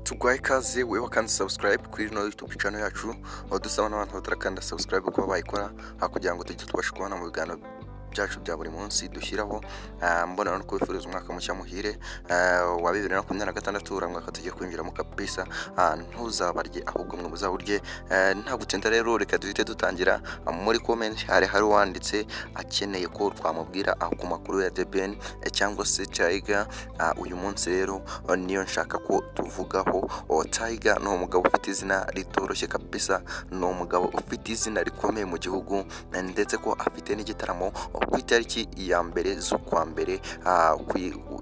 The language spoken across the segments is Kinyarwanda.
Tuguhaye ikaze wewe wakanze subscribe kuri ino YouTube channel yacu, aho dusaba n'abantu batarakanda subscribe kuba bayikora kugira ngo tujye tubasha kubona mu biganiro byacu bya buri munsi dushyiraho. Mbona no kubifuriza umwaka mushya muhire wa 2026. Uriya mwaka tugiye kwinjiramo kabisa, ntuzabarye ahubwo mwe muzawurye. Nta gutinda rero, reka duhite dutangira. Muri comment hari uwanditse akeneye ko twamubwira ku makuru ya The Ben cyangwa se Tiger. Uyu munsi rero niyo nshaka ko tuvugaho. Tiger ni umugabo ufite izina ritoroshye kabisa, ni umugabo ufite izina rikomeye mu gihugu, ndetse ko afite n'igitaramo ku itariki ya 1 z'ukwa mbere,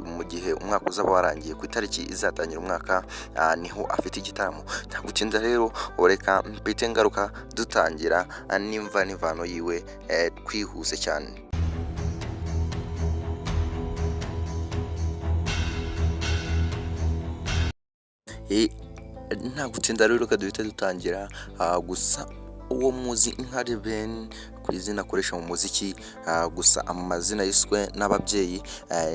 mu gihe umwaka uzaba warangiye, ku itariki izatangira umwaka, niho afite igitaramo. Nta gutinda rero, reka mpite ngaruka dutangira n'imva n'imvano yiwe, twihuse cyane. Nta gutinda rero, reka duhite dutangira. Gusa uwo muzi nka The Ben ku izina akoresha mu muziki, gusa amazina yiswe n'ababyeyi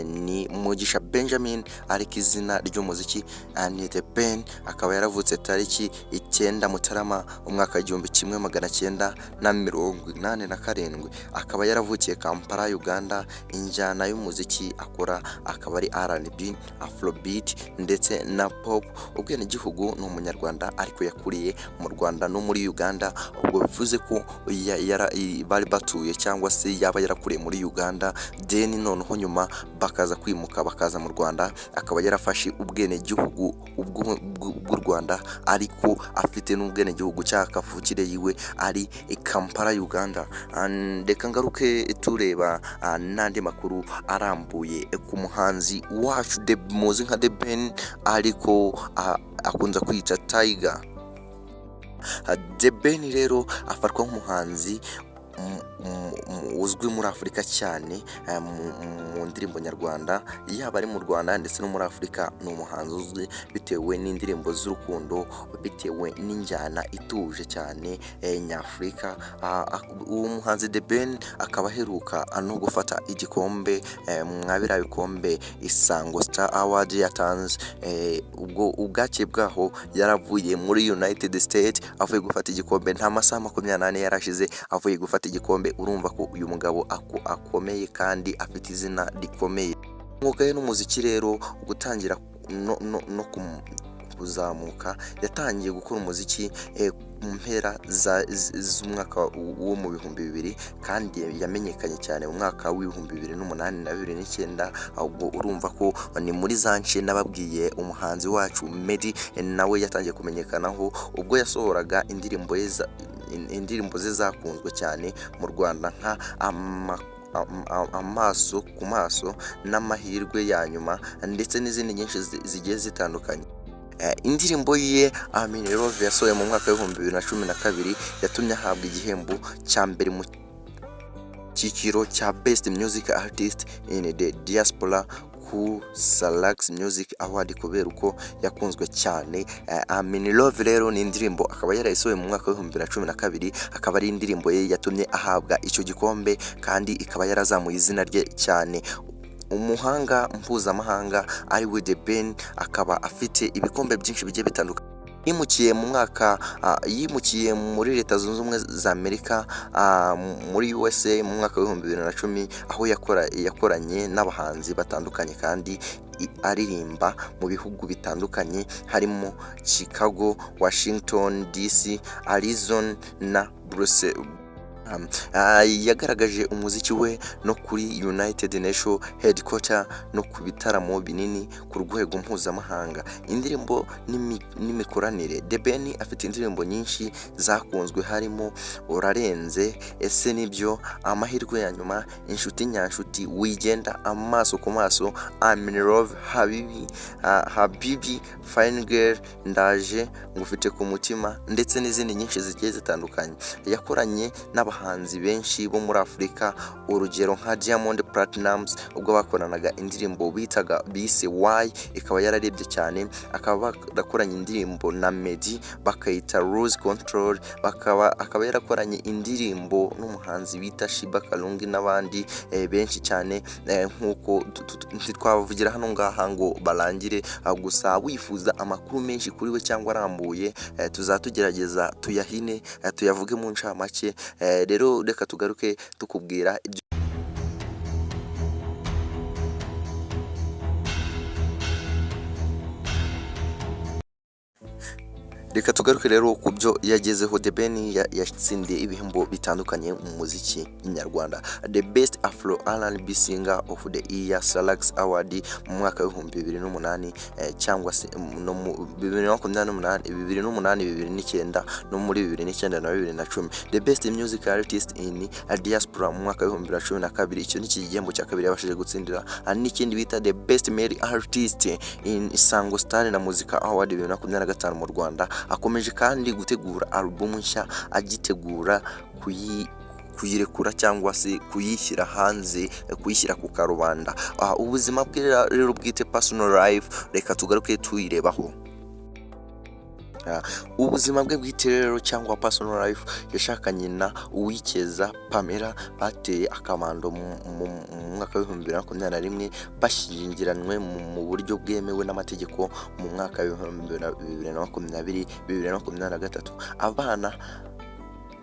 ni Mugisha Benjamin, ariko izina ry'umuziki ni The Ben. Akaba yaravutse tariki 9 Mutarama umwaka 1987, akaba yaravukiye Kampala, Uganda. Injyana y'umuziki akora akaba ari R&B, Afrobeat ndetse na pop. Ubwenegihugu ni umunyarwanda, ariko yakuriye mu Rwanda no muri Uganda. Ubwo bivuze ko bari batuye cyangwa se yaba yarakuriye muri Uganda, then noneho nyuma bakaza kwimuka bakaza mu Rwanda, akaba yarafashe ubwenegihugu bw'u Rwanda, ariko afite n'ubwenegihugu cya kavukire yiwe ari i Kampala, Uganda. Reka ngaruke tureba n'andi makuru arambuye ku muhanzi wacu muzi nka The Ben, ariko akunze kwita Tiger. The Ben rero afatwa nk'umuhanzi uzwi muri Afurika cyane, mu ndirimbo nyarwanda, yaba ari mu Rwanda ndetse no muri Afurika. Ni umuhanzi uzwi bitewe n'indirimbo z'urukundo, bitewe n'injyana ituje cyane nyafurika. Uwo muhanzi The Ben akaba aheruka no gufata igikombe mwa biriya bikombe Isango Star Award yatanze. Ubwo ubwake bwaho yaravuye muri United States avuye gufata igikombe, nta masaha 24 yarashize avuye gufata igikombe. Urumva ko uyu mugabo akomeye kandi afite izina rikomeye. Umwuga we n'umuziki rero, gutangira no kuzamuka, yatangiye gukora umuziki mu mpera z'umwaka wo mu 2000, kandi yamenyekanye cyane mu mwaka w'2008 na 2009. Ubwo urumva ko ni muri za nce nababwiye umuhanzi wacu Meddy nawe yatangiye kumenyekanaho, ubwo yasohoraga indirimbo ze zakunzwe cyane mu Rwanda nka Amaso ku Maso n'Amahirwe ya Nyuma, ndetse n'izindi nyinshi zigiye zitandukanye. Indirimbo ye I'm in Love yasohoye mu mwaka w'2012 yatumye ahabwa igihembo cya mbere mu cyiciro cya Best Music Artist in the Diaspora ku Salax Music Award, kubera uko yakunzwe cyane. I'm in Love rero ni indirimbo akaba yarayisohoye mu mwaka w'2012, akaba ari indirimbo ye yatumye ahabwa icyo gikombe, kandi ikaba yarazamuye izina rye cyane. Umuhanga mpuzamahanga ari we The Ben akaba afite ibikombe byinshi bigiye bitandukanye. Yimukiye mu mwaka yimukiye muri Leta Zunze Ubumwe za Amerika, muri USA, mu mwaka w'2010, aho yakoranye n'abahanzi batandukanye kandi aririmba mu bihugu bitandukanye harimo Chicago, Washington DC, Arizona na Brussels. Yagaragaje umuziki we no kuri United Nation Headquarter no ku bitaramo binini ku rwego mpuzamahanga. Indirimbo n'imikoranire: The Ben afite indirimbo nyinshi zakunzwe harimo Urarenze, Ese Nibyo, Amahirwe ya Nyuma, Inshuti Nyanshuti, Wigenda, Amaso ku Maso, I'm in Love, Habibi, Habibi, Fine Girl, Ndaje, Ngufite ku Mutima, ndetse n'izindi nyinshi zigiye zitandukanye. Yakoranye n'abahanzi n'abahanzi benshi bo muri Afurika, urugero nka Diamond Platnumz ubwo bakoranaga indirimbo bitaga bise Why, ikaba yararebye cyane. Akaba barakoranye indirimbo na Meddy bakayita Lose Control, akaba yarakoranye indirimbo n'umuhanzi bita Sheebah Karungi n'abandi benshi cyane, nk'uko ntitwabavugira hano ngaha ngo barangire. Gusa wifuza amakuru menshi kuri we cyangwa arambuye, tuzatugerageza tuyahine, tuyavuge mu ncamake. Rero reka tugaruke tukubwira ibyo. Reka tugaruke rero ku byo yagezeho. The Ben yatsindiye ibihembo bitandukanye mu muziki nyarwanda: The Best Afro R&B Singer of the Year Salax Award mu mwaka w'2008, cyangwa se no mu 2028, 2008, 2009, no muri 2009 na 2010. The Best Music Artist in Diaspora mu mwaka w'2012. Icyo ni iki gihembo cya kabiri yabashije gutsindira. Hari n'ikindi bita The Best Male Artist in Isango Star na Muzika Award 2025 mu Rwanda. Akomeje kandi gutegura alubumu nshya, agitegura kuyirekura cyangwa se kuyishyira hanze, kuyishyira ku karubanda. Ubuzima bwe rero bwite, personal life, reka tugaruke tuyirebaho. Ubuzima bwe bwite rero cyangwa personal life, yashakanye na Uwicyeza Pamela, bateye akabando mu mwaka w'2021, bashyingiranywe mu buryo bwemewe n'amategeko mu mwaka w'2020, 2023. Abana: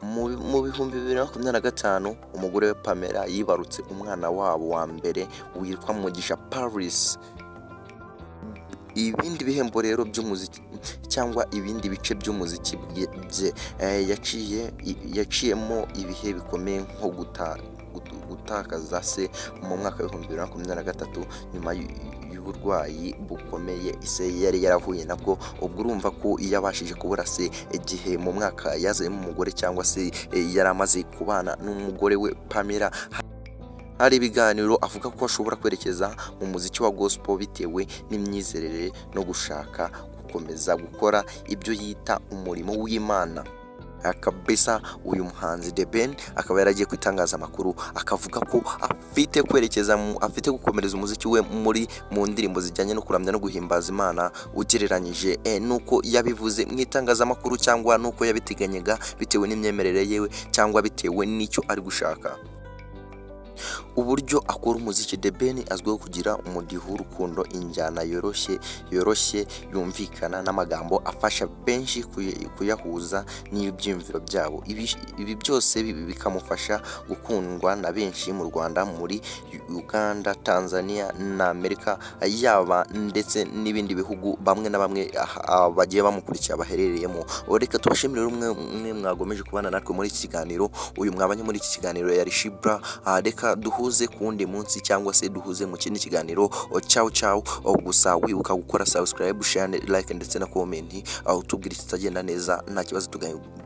mu 2025 umugore we Pamela yibarutse umwana wabo wa mbere witwa Mugisha Paris. Ibindi bihembo rero by'umuziki cyangwa ibindi bice by'umuziki bye, yaciyemo ibihe bikomeye nko gutakaza se mu mwaka w'2023 nyuma y'uburwayi bukomeye ise yari yarahuye nabwo. Ubwo urumva ko iyo abashije kubura se igihe mu mwaka yazanyemo umugore cyangwa se yari amaze kubana n'umugore we Pamela. Hari ibiganiro avuga ko ashobora kwerekeza mu muziki wa gospel bitewe n'imyizerere no gushaka gukomeza gukora ibyo yita umurimo w'Imana. Kabisa uyu muhanzi The Ben akaba yaragiye ku itangazamakuru akavuga ko afite kwerekeza afite gukomereza umuziki we mu ndirimbo zijyanye no kuramya no guhimbaza Imana, ugereranyije nuko yabivuze mu itangazamakuru cyangwa nuko yabiteganyaga bitewe n'imyemerere yewe cyangwa bitewe n'icyo ari gushaka. Uburyo akora umuziki: The Ben azwiho kugira umudiho w'urukundo, injyana yoroshye yumvikana n'amagambo afasha benshi kuyahuza n'ibyiyumviro byabo. Ibi byose bikamufasha gukundwa na benshi mu Rwanda, muri Uganda, Tanzania na Amerika, yaba ndetse n'ibindi bihugu bamwe na bamwe bagiye bamukurikira baherereyemo. Reka tubashimire umwe umwe mwagomeje kubana natwe muri iki kiganiro. Uyu mwabanye muri iki kiganiro yari Shibra. Reka duhuze ku wundi munsi cyangwa se duhuze mu kindi kiganiro. Ciao ciao. Gusa wibuka gukora subscribe, share, like ndetse na comment, aho utubwira ikitagenda neza, nta kibazo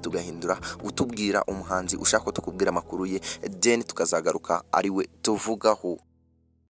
tugahindura, utubwira umuhanzi ushaka ko tukubwira amakuru ye, then tukazagaruka ari we tuvugaho.